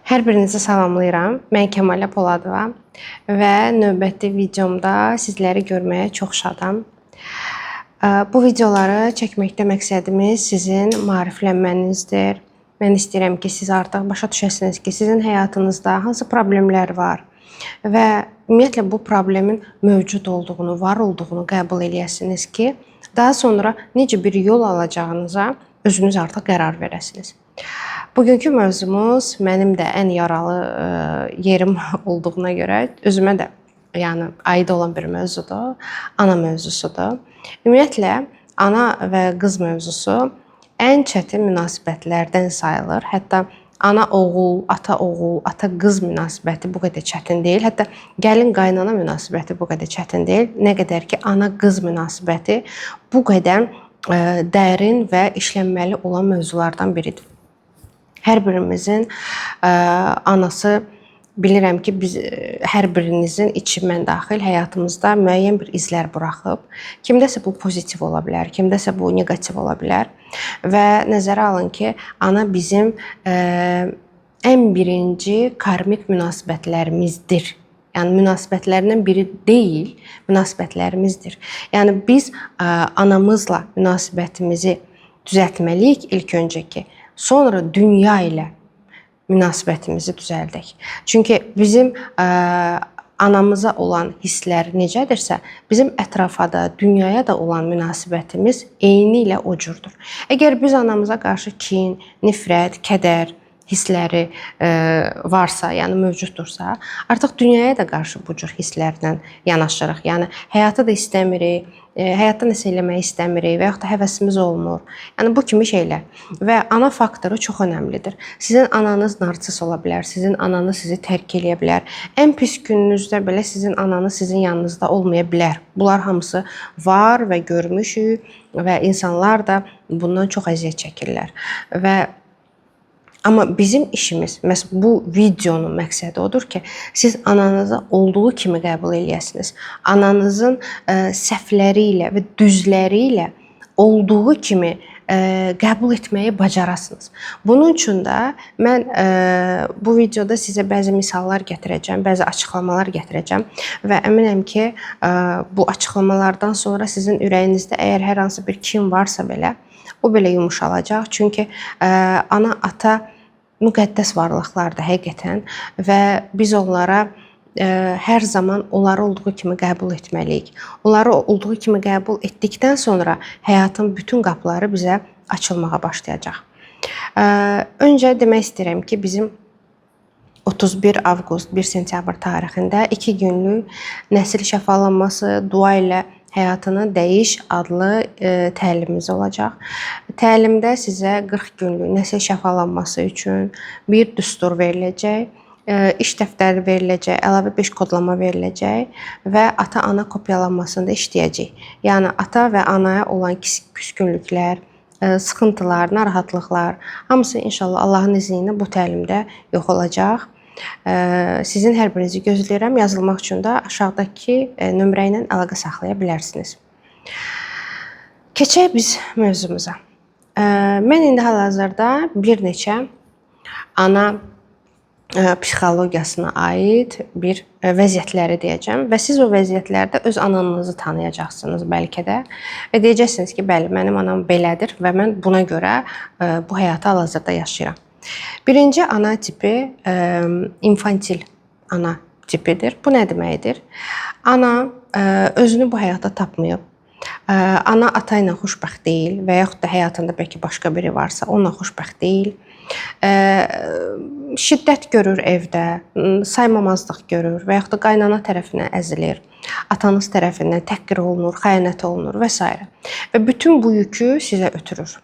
Hər birinizi salamlayıram. Mən Kəmalə Poladova və növbəti videomda sizləri görməyə çox şadam. Bu videoları çəkməkdə məqsədimiz sizin maariflənmənizdir. Mən istəyirəm ki, siz artıq başa düşəsiniz ki, sizin həyatınızda hansı problemlər var və ümumiyyətlə bu problemin mövcud olduğunu, var olduğunu qəbul eləyəsiniz ki, daha sonra necə bir yol alacağınıza özünüz artıq qərar verəsiniz. Bugünkü mövzumuz mənim də ən yaralı yerim olduğuna görə özümə də yəni aid olan bir mövzudur. Ana mövzusudur. Ümumiyyətlə ana və qız mövzusu ən çətin münasibətlərdən sayılır. Hətta ana-oğul, ata-oğul, ata-qız münasibəti bu qədər çətin deyil. Hətta gəlin-qaynana münasibəti bu qədər çətin deyil. Nə qədər ki ana-qız münasibəti bu qədər dərin və işlənməli olan mövzulardan biridir. Hər birimizin anası, bilirəm ki, biz hər birinizin içi mən daxil həyatımızda müəyyən bir izlər buraxıb. Kimdəsə bu pozitiv ola bilər, kimdəsə bu neqativ ola bilər. Və nəzərə alın ki, ana bizim ən birinci karmik münasibətlərimizdir. Yəni münasibətlərdən biri deyil, münasibətlərimizdir. Yəni biz anamızla münasibətimizi düzəltməliyik ilk öncə ki, sonra dünya ilə münasibətimizi düzəldək. Çünki bizim anamıza olan hisslər necədirsə, bizim ətrafa da, dünyaya da olan münasibətimiz eyni ilə o cürdür. Əgər biz anamıza qarşı kin, nifrət, kədər hissləri varsa, yəni mövcuddursa, artıq dünyaya da qarşı bu cür hisslərlə yanaşırıq. Yəni həyatı da istəmirik, həyatda nəsə eləmək istəmirik və yaxud da həvəsimiz olmur. Yəni bu kimi şeylər. Və ana faktoru çox önəmlidir. Sizin ananız narsis ola bilər, sizin ananız sizi tərk eləyə bilər. Ən pis gününüzdə belə sizin ananız sizin yanınızda olmaya bilər. Bunlar hamısı var və görmüşük və insanlar da bundan çox əziyyət çəkirlər. Və amma bizim işimiz, məhz bu videonun məqsədi odur ki, siz ananızı olduğu kimi qəbul eləyəsiniz. Ananızın səhvləri ilə və düzləri ilə olduğu kimi qəbul etməyi bacarasınız. Bunun üçün də mən bu videoda sizə bəzi misallar gətirəcəm, bəzi açıqlamalar gətirəcəm və əminəm ki, bu açıqlamalardan sonra sizin ürəyinizdə əgər hər hansı bir kin varsa belə, o belə yumuşalacaq. Çünki ana, ata müqəddəs varlıqlardır həqiqətən və biz onlara hər zaman onları olduğu kimi qəbul etməliyik. Onları olduğu kimi qəbul etdikdən sonra həyatın bütün qapıları bizə açılmağa başlayacaq. Öncə demək istəyirəm ki, bizim 31 avqust, 1 sentyabr tarixində 2 günlük nəsil şəfalanması, dua ilə həyatını dəyiş adlı təlimimiz olacaq. Təlimdə sizə 40 günlük nəsil şəfalanması üçün bir düstur veriləcək, iş dəftəri veriləcək, əlavə 5 kodlama veriləcək və ata-ana kopyalanmasında işləyəcək. Yəni ata və anaya olan küskünlüklər, sıxıntılar, narahatlıqlar hamısı inşallah Allahın izni ilə bu təlimdə yox olacaq. Sizin hər birinizi gözləyirəm. Yazılmaq üçün də aşağıdakı nömrə ilə əlaqə saxlaya bilərsiniz. Keçək biz mövzumuza. Mən indi hal-hazırda bir neçə ana psixologiyasına aid bir vəziyyətləri deyəcəm və siz o vəziyyətlərdə öz ananızı tanıyacaqsınız bəlkə də və deyəcəksiniz ki, bəli, mənim anam belədir və mən buna görə bu həyatı hal-hazırda yaşayıram. Birinci ana tipi infantil ana tipidir. Bu nə deməkdir? Ana özünü bu həyatda tapmayıb. Ana ata ilə xoşbəxt deyil və yaxud da həyatında bəlkə başqa biri varsa, onunla xoşbəxt deyil. Şiddət görür evdə, saymamazlıq görür və yaxud da qaynana tərəfindən əzilir, atanız tərəfindən təhqir olunur, xəyanət olunur və s. Və bütün bu yükü sizə ötürür.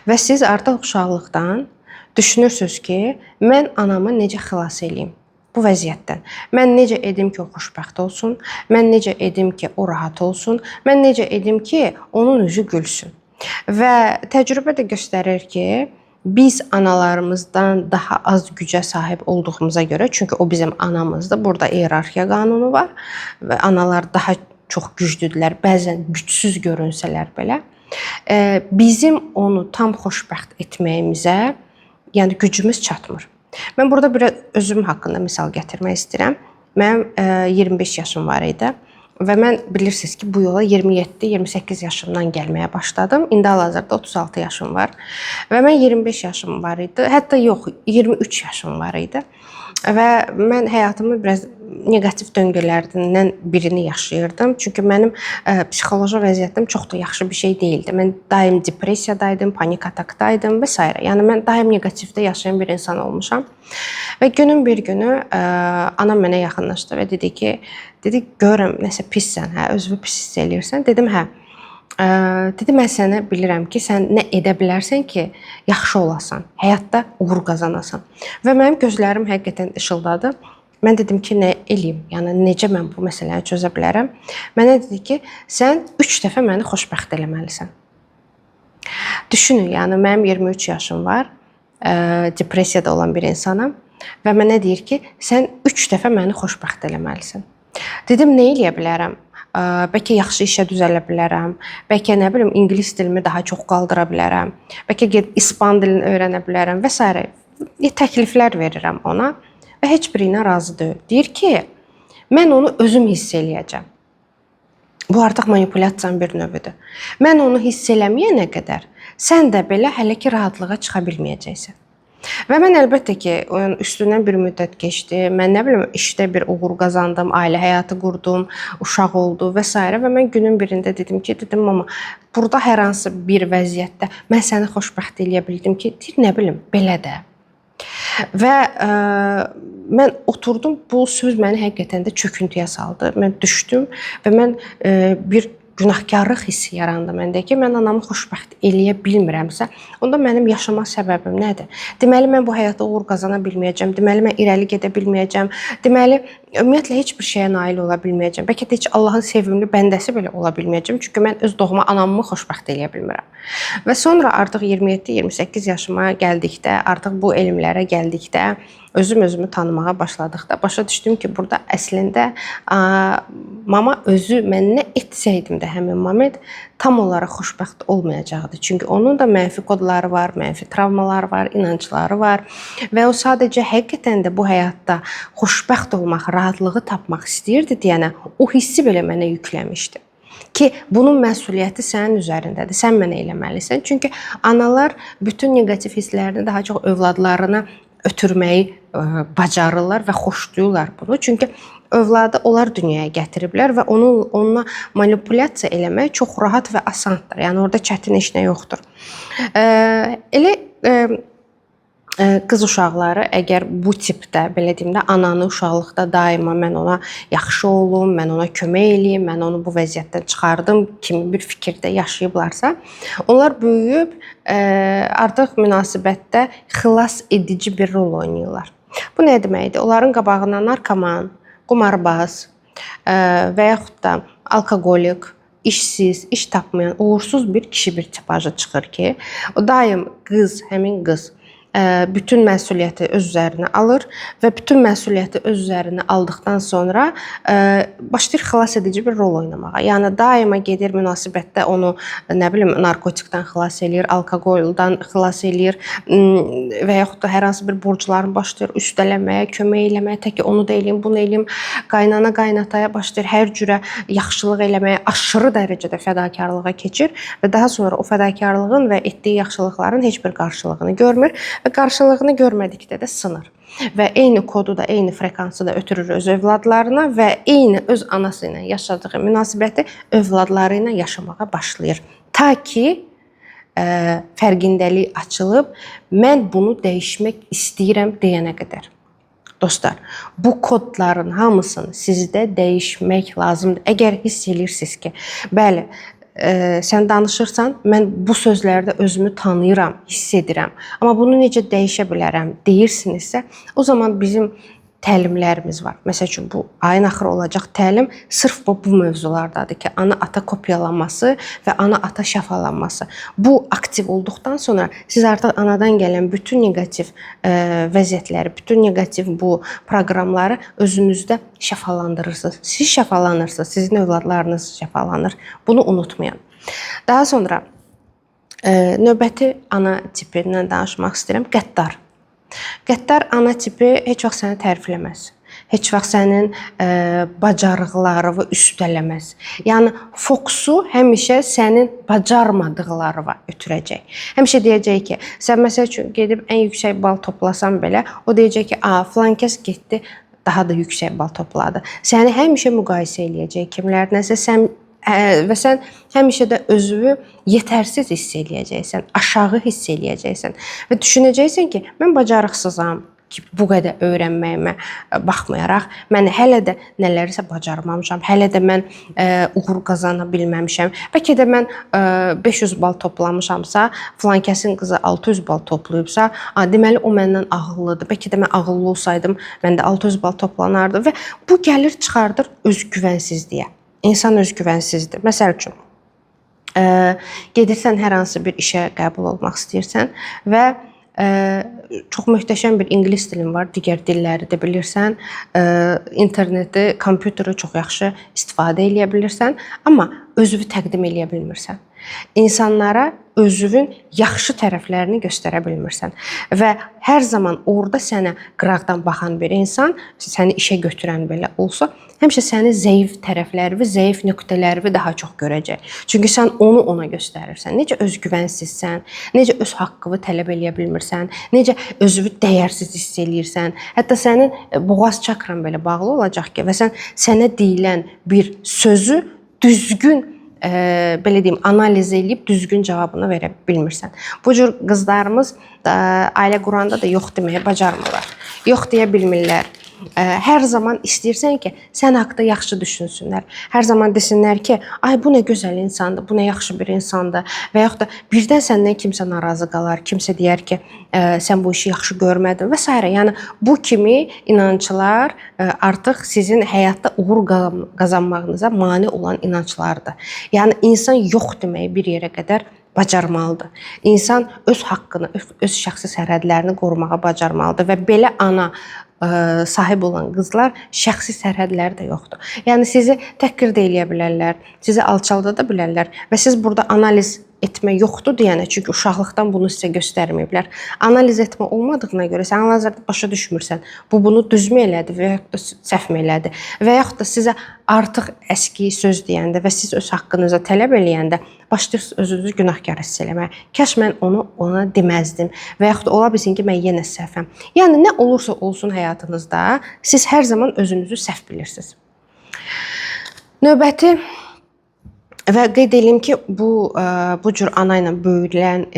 Və siz artıq uşaqlıqdan düşünürsünüz ki, mən anamı necə xilas eləyim bu vəziyyətdən? Mən necə edim ki, o xoşbəxt olsun? Mən necə edim ki, o rahat olsun? Mən necə edim ki, onun üzü gülsün? Və təcrübə də göstərir ki, biz analarımızdan daha az gücə sahib olduğumuza görə, çünki o bizim anamızdır. Burada iyerarxiya qanunu var və analar daha çox güclüdürlər, bəzən gücsüz görünsələr belə. Bizim onu tam xoşbəxt etməyimizə, yəni gücümüz çatmır. Mən burada bir özüm haqqında misal gətirmək istəyirəm. Mənim 25 yaşım var idi. Və mən bilirsiniz ki, bu yola 27-28 yaşımdan gəlməyə başladım. İndi hal-hazırda 36 yaşım var. Və mən 25 yaşım var idi. Hətta yox, 23 yaşım var idi. Və mən həyatımı biraz neqativ döngülərdən birini yaşayırdım. Çünki mənim psixoloji vəziyyətim çox da yaxşı bir şey deyildi. Mən daim depressiyadaydım, panik atakdaydım və s. Yəni mən daim neqativdə yaşayan bir insan olmuşam. Və günün bir günü anam mənə yaxınlaşdı və dedi ki, dedi görürəm nəsə pissən, hə, özünü pis hiss eləyirsən. Dedim, hə. Dedi mən sənə bilirəm ki, sən nə edə bilərsən ki, yaxşı olasan, həyatda uğur qazanasan. Və mənim gözlərim həqiqətən işıldadı. Mən dedim ki, nə eləyim? Yəni necə mən bu məsələni çözə bilərəm? Mənə dedi ki, sən 3 dəfə məni xoşbəxt eləməlisən. Düşünün, yəni mənim 23 yaşım var, depressiyada olan bir insanam və mənə deyir ki, sən 3 dəfə məni xoşbəxt eləməlisən. Dedim, nə eləyə bilərəm? Bəlkə yaxşı işə düzələ bilərəm. Bəlkə nə bilim ingilis dilimi daha çox qaldıra bilərəm. Bəlkə gedib ispan dilini öyrənə bilərəm və s. Təkliflər verirəm ona və heç biri ilə razı deyil. Deyir ki, mən onu özüm hiss eləyəcəm. Bu artıq manipulyasiyanın bir növüdür. Mən onu hiss eləməyənə qədər sən də belə hələ ki rahatlığa çıxa bilməyəcəksən. Və mən əlbəttə ki, onun üstündən bir müddət keçdi. Mən nə bilim işdə bir uğur qazandım, ailə həyatı qurdum, uşaq oldu və s. və mən günün birində dedim ki, dedim mama, burada hər hansı bir vəziyyətdə mən səni xoşbəxt eləyə bildim ki, deyir, nə bilim, belə də. Və mən oturdum, bu söz məni həqiqətən də çöküntüyə saldı. Mən düşdüm və mən bir günahkarlıq hissi yarandı məndə ki, mən anamı xoşbəxt eləyə bilmirəmsə, onda mənim yaşama səbəbim nədir? Deməli mən bu həyatda uğur qazana bilməyəcəm. Deməli mən irəli gedə bilməyəcəm. Deməli ümumiyyətlə heç bir şeyə nail ola bilməyəcəm. Bəlkə də heç Allahın sevimli bəndəsi belə ola bilməyəcəm. Çünki mən öz doğma anamı xoşbəxt eləyə bilmirəm. Və sonra artıq 27-28 yaşıma gəldikdə, artıq bu elmlərə gəldikdə, özüm özümü tanımağa başladıqda başa düşdüm ki, burada əslində mama özü mən nə etsəydim də həmin moment tam olaraq xoşbəxt olmayacaqdı. Çünki onun da mənfi kodları var, mənfi travmaları var, inancları var və o sadəcə həqiqətən də bu həyatda xoşbəxt olmaq, rahatlığı tapmaq istəyirdi deyənə o hissi belə mənə yükləmişdi. Ki bunun məsuliyyəti sənin üzərindədir. Sən mənə eləməlisən. Çünki analar bütün neqativ hisslərini daha çox övladlarına ötürməyi bacarırlar və xoşlayırlar bunu. Çünki övladı onlar dünyaya gətiriblər və onunla manipulyasiya eləmək çox rahat və asandır. Yəni orada çətin heç nə yoxdur. Qız uşaqları əgər bu tipdə, belə deyim də, ananı uşaqlıqda daima mən ona yaxşı olum, mən ona kömək eləyim, mən onu bu vəziyyətdən çıxardım kimi bir fikirdə yaşayıblarsa, onlar böyüyüb artıq münasibətdə xilas edici bir rol oynayırlar. Bu nə deməkdir? Onların qabağına narkoman, qumarbaz və yaxud da alkoqolik, işsiz, iş tapmayan, uğursuz bir kişi bir tipajı çıxır ki, o daim qız, həmin qız bütün məsuliyyəti öz üzərinə alır və bütün məsuliyyəti öz üzərinə aldıqdan sonra başlayır xilas edici bir rol oynamağa. Yəni daima gedir münasibətdə onu nə bilim narkotikdən xilas eləyir, alkoqoldan xilas eləyir və yaxud da hər hansı bir borclarını başlayır üstələməyə, kömək eləməyə, tək ki onu da eləyim, bunu eləyim, qaynana, qaynataya başlayır hər cürə yaxşılıq eləməyə, aşırı dərəcədə fədakarlığa keçir və daha sonra o fədakarlığın və etdiyi yaxşılıqların heç bir qarşılığını görmür və qarşılığını görmədikdə də sınır. Və eyni kodu da, eyni frekansı da ötürür öz övladlarına və eyni öz anası ilə yaşadığı münasibəti övladları ilə yaşamağa başlayır. Ta ki fərqindəlik açılıb, mən bunu dəyişmək istəyirəm deyənə qədər. Dostlar, bu kodların hamısını sizdə dəyişmək lazımdır. Əgər hiss eləyirsiniz ki, bəli, sən danışırsan, mən bu sözlərdə özümü tanıyıram, hiss edirəm. Amma bunu necə dəyişə bilərəm deyirsinizsə, o zaman bizim təlimlərimiz var. Məsəl üçün bu ayın axırı olacaq təlim sırf bu mövzulardadır ki, ana-ata kopyalanması və ana-ata şəfalanması. Bu aktiv olduqdan sonra siz artıq anadan gələn bütün neqativ vəziyyətləri, bütün neqativ bu proqramları özünüzdə şəfalandırırsınız. Siz şəfalanırsınız, sizin övladlarınız şəfalanır. Bunu unutmayın. Daha sonra növbəti ana tipindən danışmaq istəyirəm. Qəddar. Qəddar ana tipi heç vaxt səni tərifləməz. Heç vaxt sənin bacarıqlarını üstələməz. Yəni fokusu həmişə sənin bacarmadıqlarına ötürəcək. Həmişə deyəcək ki, sən məsəl üçün gedib ən yüksək bal toplasan belə, o deyəcək ki, "A, filan kəs getdi, daha da yüksək bal topladı." Səni həmişə müqayisə eləyəcək kimlərləsə sən və sən həmişə də özünü yetərsiz hiss eləyəcəksən, aşağı hiss eləyəcəksən və düşünəcəksən ki, mən bacarıqsızam ki, bu qədər öyrənməyimə baxmayaraq, mən hələ də nələrisə bacarmamışam, hələ də mən uğur qazana bilməmişəm. Bəlkə də mən 500 bal toplamışamsa, filan kəsin qızı 600 bal toplayıbsa, deməli o məndən ağıllıdır. Bəlkə də mən ağıllı olsaydım, mən də 600 bal toplanardı və bu gəlir çıxardır özgüvənsizliyə. İnsan özgüvənsizdir. Məsəl üçün, gedirsən hər hansı bir işə qəbul olmaq istəyirsən və çox möhtəşəm bir ingilis dilin var, digər dilləri də bilirsən, interneti, kompüteri çox yaxşı istifadə eləyə bilirsən, amma özünü təqdim eləyə bilmirsən. İnsanlara özünün yaxşı tərəflərini göstərə bilmirsən və hər zaman orada sənə qıraqdan baxan bir insan, səni işə götürən belə olsa, həmişə səni zəif tərəfləri və zəif nöqtələri daha çox görəcək. Çünki sən onu ona göstərirsən. Necə özgüvənsizsən, necə öz haqqını tələb eləyə bilmirsən, necə özünü dəyərsiz hiss eləyirsən. Hətta sənin boğaz çakran belə bağlı olacaq ki, və sən sənə deyilən bir sözü düzgün belə deyim, analiz eləyib düzgün cavabını verə bilmirsən. Bu cür qızlarımız ailə quranda da yox deməyi bacarmırlar. Yox deyə bilmirlər. Hər zaman istəyirsən ki, sən haqqda yaxşı düşünsünlər. Hər zaman desinlər ki, ay bu nə gözəl insandır, bu nə yaxşı bir insandır və yaxud da birdən səndən kimsə narazı qalar, kimsə deyər ki, sən bu işi yaxşı görmədin və s. Yəni bu kimi inanclar artıq sizin həyatda uğur qazanmağınıza mane olan inanclardır. Yəni insan yox deməyi bir yerə qədər bacarmalıdır. İnsan öz haqqını, öz şəxsi sərhədlərini qorumağa bacarmalıdır və belə ana sahib olan qızlar şəxsi sərhədləri də yoxdur. Yəni sizi təhqir də eləyə bilərlər, sizi alçalda da bilərlər və siz burada analiz etmə yoxdur deyənə, çünki uşaqlıqdan bunu sizə göstərməyiblər. Analiz etmə olmadığına görə sən hal-hazırda başa düşmürsən. Bu bunu düzmü elədi və yaxud da səhvmi elədi və yaxud da sizə artıq əski söz deyəndə və siz öz haqqınıza tələb eləyəndə başlayırsınız özünüzü günahkar hiss eləməyə. Kaş mən onu ona deməzdim və yaxud da ola bilsin ki, mən yenə səhvəm. Yəni nə olursa olsun həyatınızda siz hər zaman özünüzü səhv bilirsiniz. Növbəti və qeyd eləyim ki, bu cür ana ilə böyüdülən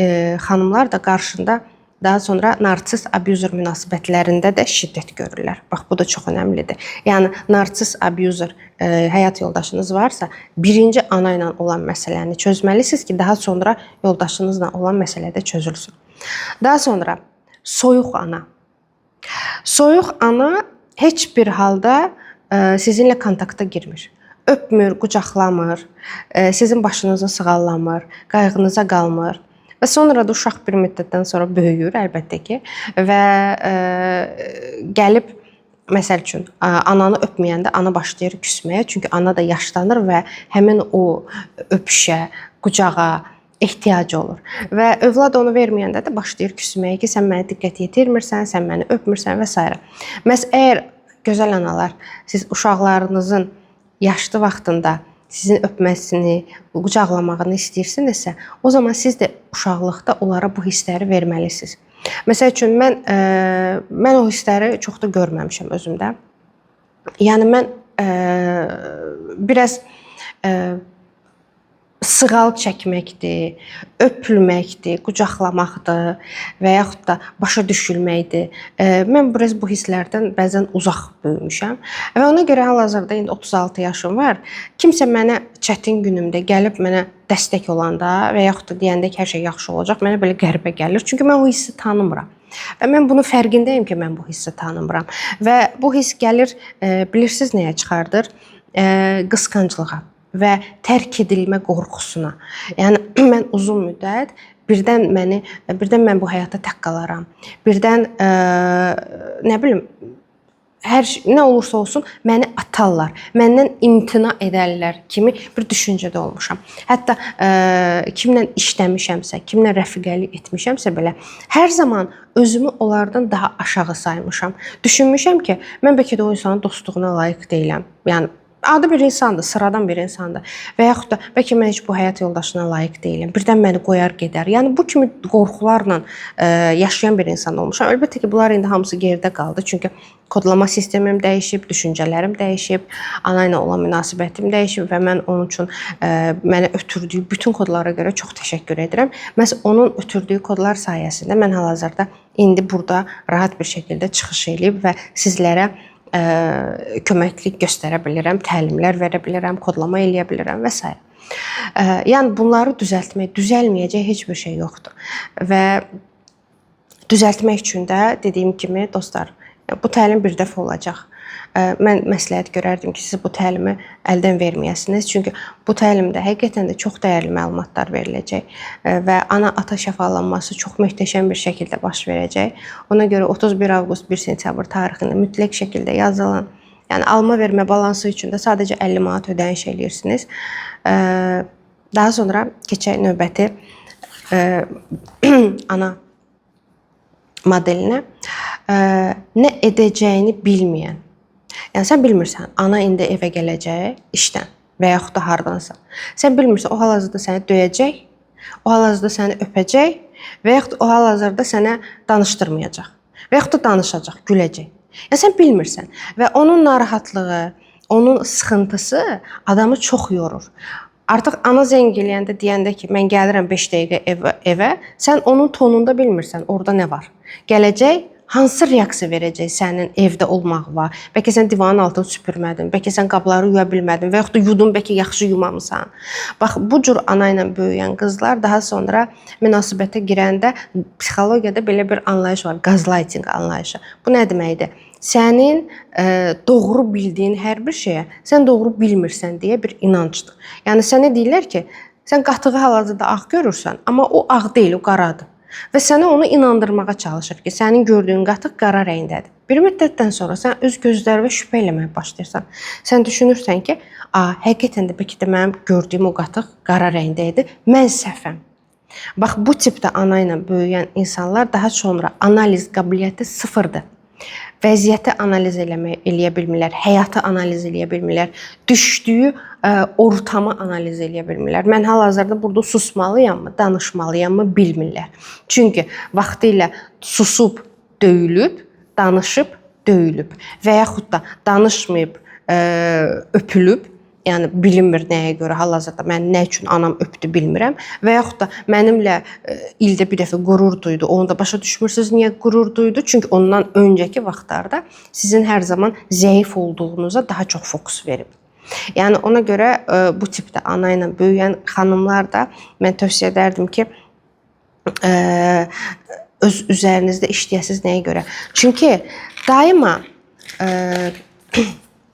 xanımlar da qarşında daha sonra narsis abuser münasibətlərində də şiddət görürlər. Bax, bu da çox önəmlidir. Yəni narsis abuser həyat yoldaşınız varsa, birinci ana ilə olan məsələni çözməlisiniz ki, daha sonra yoldaşınızla olan məsələ də çözülsün. Daha sonra soyuq ana. Soyuq ana heç bir halda sizinlə kontakta girmir. Öpmür, qucaqlamır, sizin başınızı sığallamır, qayğınıza qalmır. Və sonra da uşaq bir müddətdən sonra böyüyür əlbəttə ki və gəlib məsəl üçün ananı öpməyəndə ana başlayır küsməyə, çünki ana da yaşlanır və həmin o öpüşə, qucağa ehtiyacı olur. Və övlad onu verməyəndə də başlayır küsməyə ki, sən mənə diqqət yetirmirsən, sən məni öpmürsən və s. Məs əgər gözəl analar, siz uşaqlarınızın yaşlı vaxtında sizin öpməsini, qucaqlamağını istəyirsinizsə, o zaman siz də uşaqlıqda onlara bu hissləri verməlisiniz. Məsəl üçün mən o hissləri çox da görməmişəm özümdə. Yəni mən biraz sığal çəkməkdir, öpülməkdir, qucaqlamaqdır və yaxud da başa düşülməkdir. Mən biraz bu hisslərdən bəzən uzaq böyümüşəm və ona görə hal-hazırda indi 36 yaşım var. Kimsə mənə çətin günümdə gəlib mənə dəstək olanda və yaxud da deyəndə ki, hər şey yaxşı olacaq, mənə belə qəribə gəlir. Çünki mən o hissi tanımıram. Və mən bunun fərqindəyim ki, mən bu hissi tanımıram. Və bu hiss gəlir, bilirsiniz nəyə çıxardır? Qısqanclığa və tərk edilmə qorxusuna. Yəni mən uzun müddət birdən mən bu həyatda tək qalaram. Birdən nə bilim Hər şey, nə olursa olsun məni atarlar, məndən imtina edərlər kimi bir düşüncədə olmuşam. Hətta kimlə işləmişəmsə, kimlə rəfiqəlik etmişəmsə belə, hər zaman özümü onlardan daha aşağı saymışam. Düşünmüşəm ki, mən bəlkə də o insanın dostluğuna layiq deyiləm. Yəni adi bir insandır, sıradan bir insandır. Və yaxud da bəlkə mən heç bu həyat yoldaşına layiq deyiləm. Birdən məni qoyar gedər. Yəni bu kimi qorxularla yaşayan bir insan olmuşam. Əlbəttə ki, bunlar indi hamısı geridə qaldı. Çünki kodlama sistemim dəyişib, düşüncələrim dəyişib, ana ilə olan münasibətim dəyişib və mən onun üçün mənə ötürdüyü bütün kodlara görə çox təşəkkür edirəm. Məhz onun ötürdüyü kodlar sayəsində mən hal-hazırda indi burada rahat bir şəkildə çıxış eləyib və sizlərə köməklik göstərə bilirəm, təlimlər verə bilirəm, kodlama eləyə bilirəm və s. Yəni bunları düzəltmək, düzəlməyəcək heç bir şey yoxdur. Və düzəltmək üçün də dediyim kimi dostlar, bu təlim bir dəfə olacaq. Mən məsləhət görərdim ki, siz bu təlimi əldən verməyəsiniz. Çünki bu təlimdə həqiqətən də çox dəyərli məlumatlar veriləcək və ana-ata şəfalanması çox möhtəşəm bir şəkildə baş verəcək. Ona görə 31 avqust 1 sentyabr tarixində mütləq şəkildə yazılın. Yəni alma vermə balansı üçün də sadəcə 50 manat ödəniş eləyirsiniz. Daha sonra keçək növbəti ana modelinə. Nə edəcəyini bilməyən. Yəni sən bilmirsən, ana indi evə gələcək işdən və yaxud da hardansa. Sən bilmirsən, o hal-hazırda səni döyəcək, o hal-hazırda səni öpəcək və yaxud o hal-hazırda sənə danışdırmayacaq və yaxud da danışacaq, güləcək. Yəni sən bilmirsən və onun narahatlığı, onun sıxıntısı adamı çox yorur. Artıq ana zəng eləyəndə deyəndə ki, mən gəlirəm 5 dəqiqə evə, sən onun tonunda bilmirsən orada nə var. Gələcək, hansı reaksiya verəcək sənin evdə olmağına? Bəlkə sən divanın altını süpürmədin, bəlkə sən qabları yuya bilmədin və yaxud da yudun, bəlkə yaxşı yumamısan. Bax, bu cür ana ilə böyüyən qızlar daha sonra münasibətə girəndə psixologiyada belə bir anlayış var, gaslighting anlayışı. Bu nə deməkdir? Sənin doğru bildiyin hər bir şeyə sən doğru bilmirsən deyə bir inancdır. Yəni sənə deyirlər ki, sən qatığı hal-hazırda ağ görürsən, amma o ağ deyil, o qaradır. Və sənə onu inandırmağa çalışır ki, sənin gördüyün qatıq qara rəngdədir. Bir müddətdən sonra sən öz gözlərinə şübhə eləməyə başlayırsan. Sən düşünürsən ki, həqiqətən də bəlkə də mənim gördüyüm o qatıq qara rəngdə idi, mən səhvəm. Bax, bu tipdə ana ilə böyüyən insanlar daha sonra analiz qabiliyyəti sıfırdır. Vəziyyəti analiz eləyə bilmirlər, həyatı analiz eləyə bilmirlər, düşdüyü ortamı analiz eləyə bilmirlər. Mən hal-hazırda burada susmalıyam mı, danışmalıyam mı bilmirlər. Çünki vaxtilə susub döyülüb, danışıb döyülüb və yaxud da danışmayıb öpülüb. Yəni bilinmir nəyə görə hal-hazırda mən nə üçün anam öpdü bilmirəm və yaxud da mənimlə ildə bir dəfə qürur duydu. Onu da başa düşmürsüz niyə qürur duydu? Çünki ondan öncəki vaxtlarda sizin hər zaman zəif olduğunuza daha çox fokus verib. Yəni ona görə bu tipdə ana ilə böyüyən xanımlar da mən tövsiyə edərdim ki, öz üzərinizdə işləyəsiniz nəyə görə? Çünki daima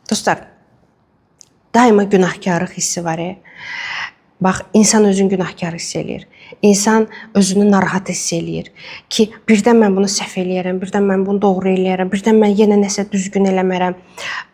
dostlar, daima günahkarlıq hissi var. Bax, insan özünü günahkar hiss eləyir. İnsan özünü narahat hiss eləyir ki, birdən mən bunu səhv eləyərəm, birdən mən bunu doğru eləyərəm, birdən mən yenə nəsə düzgün eləmərəm.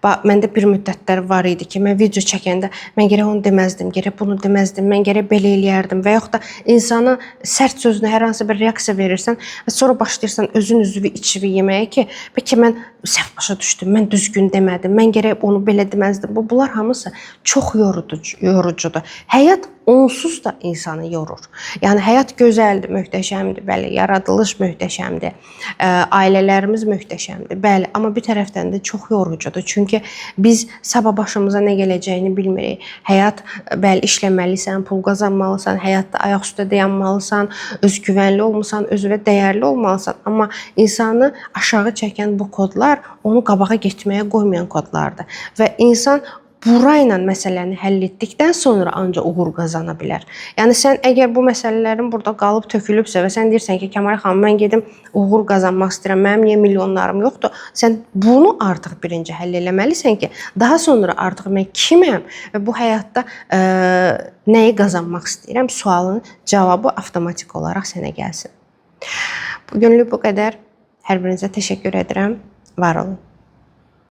Bax, məndə bir müddətlər var idi ki, mən video çəkəndə mən gərək onu deməzdim, gərək bunu deməzdim, mən gərək belə eləyərdim və yaxud da insana sərt sözünə hər hansı bir reaksiya verirsən və sonra başlayırsan özün üzvü içivi yeməyə ki, bəlkə mən səhv başa düşdüm, mən düzgün demədim, mən gərək onu belə deməzdim. Bunlar hamısı çox yorucudur. Həyat onsuz da insanı yorur. Yəni həyat gözəldir, möhtəşəmdir, bəli, yaradılış möhtəşəmdir, ailələrimiz möhtəşəmdir, bəli, amma bir tərəfdən də çox yorucudur. Çünki biz sabah başımıza nə gələcəyini bilmirik. Həyat, bəli, işləməlisən, pul qazanmalısan, həyatda ayaq üstə dayanmalısan, özgüvənli olmalısan, özünə dəyərli olmalısan. Amma insanı aşağı çəkən bu kodlar onu qabağa getməyə qoymayan kodlardır. Və insan burayla məsələni həll etdikdən sonra ancaq uğur qazana bilər. Yəni sən əgər bu məsələlərin burada qalıb tökülübsə və sən deyirsən ki, Kəmalə xanım, mən gedim uğur qazanmaq istəyirəm, mənim niyə milyonlarım yoxdur? Sən bunu artıq birinci həll eləməlisən ki, daha sonra artıq mən kiməm və bu həyatda nəyi qazanmaq istəyirəm sualının cavabı avtomatik olaraq sənə gəlsin. Bugünlük bu qədər. Hər birinizə təşəkkür edirəm. Var olun.